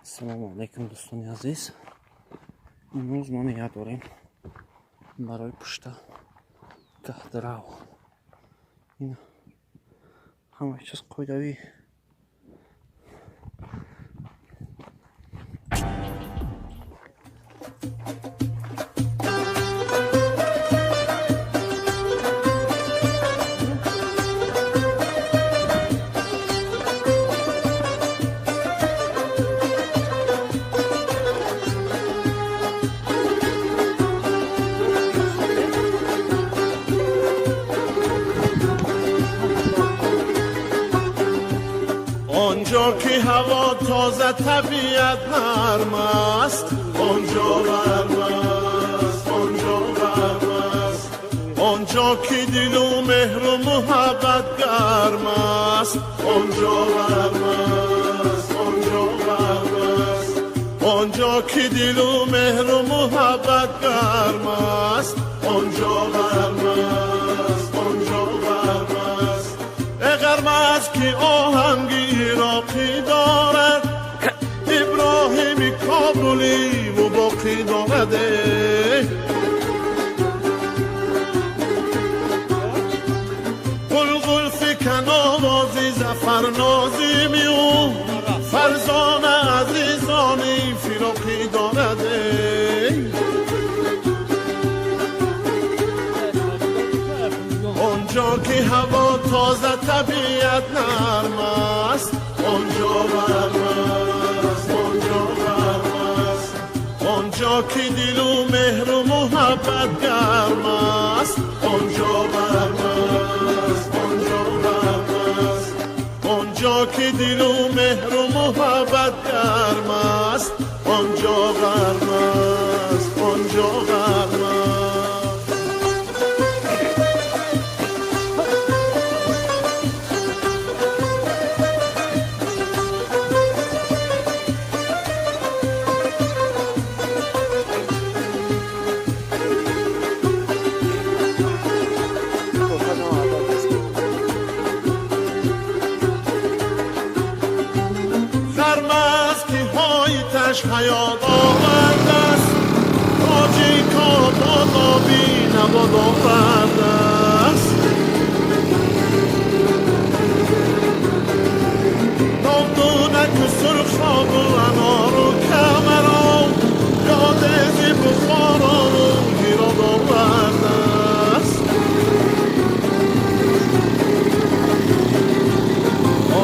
Ассалому алайкум, дӯстони азиз. Имрӯз мо ният дорем барои пушта Каҳдрав. Ин ҳамаи чиз қоидавӣ. آنجا که هوا تازه، طبیعت نرم است، آنجا غرم است، آنجا غرم است. آنجا که دل و مهر و محبت گرم است، آنجا غرم است، آنجا غرم است. آنجا که دل و مهر و محبت گرم است، آنجا غرم است، آنجا غرم است. غرم است که آهنگ عراقی دارد، ابراهیم کابلی و باقی دارد. قلقل فکن آوازی ظفر نازیمی او فرزان عزیزانی فراقی دارد. آنجا که هوا تازه، طبیعت نرم است، آنجا غرم است، آنجا غرم است. آنجا که دل و مهر و محبت گرم است، آنجا غرم است، آنجا غرم است. آنجا که دل و مهر و محبت گرم است، آنجا غرم است، آنجا غرم است. غرم است که های تش حیات آورده است، تاجیکا بادابی نباد آورده است. نابدونک و سرخاب و انار و کمران، یاد زی بخارا و هرات آورده است.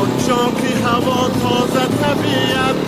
آنجا که هوا تازه، طبیعت